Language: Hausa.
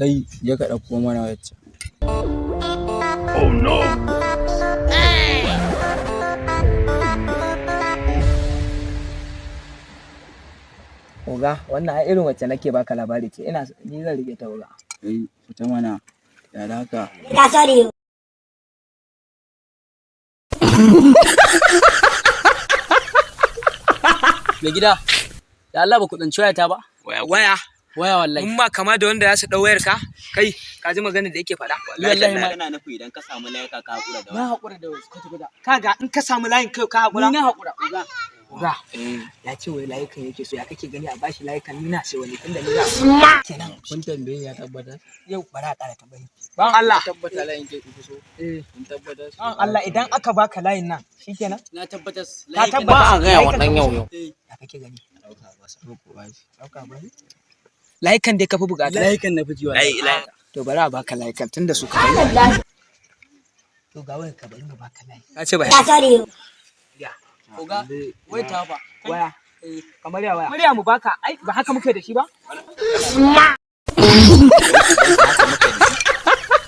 Kai, je ka ɗauko mana wacce. Oga, wannan ai irin wacce nake baka labari ce. Ina ni zan rike ta, oga. Kai, fita mana. Ya da haka? Sorry. Mai gida, da Allah ba ku tsinci wayata ba? Waya? Waya wallahi. Mun ma kama da wanda za su ɗau wayar ka? Kai, ka ji maganar da yake faɗa? Wallahi ma Kana nufi idan ka samu layuka ka haƙura da na haƙura da wasu kwata kwata. Kaga, in ka samu layin kai ka haƙura? Ni na haƙura. Oga. Oga, ya ce wai layukan yake so, ya kake gani a bashi layukan? Ni na sai wani tunda ni na kenan. Kun tambaye ya tabbatar? Yau bari a ƙara tambayi. Ban Allah. Tabbata layin ke kuku so. Eh. Kun tabbatar? Ban Allah, idan aka baka layin nan shikenan? Na tabbatar. Ka tabbata? Ba a gaya wa ɗan yau yau. Ya kake gani? Ɗauka ba sa. Ko ba shi. Ɗauka ba layukan dai ka fi bukata. Layukan na fi ji wallahi. To bari a baka layukan tunda su ka yi. To ga wayar ka, bari mu baka layi. Ka ce ba Sorry. Oga, wai ta ba. Waya. Kamar ya waya. Murya mu baka, ai ba haka muke da shi ba?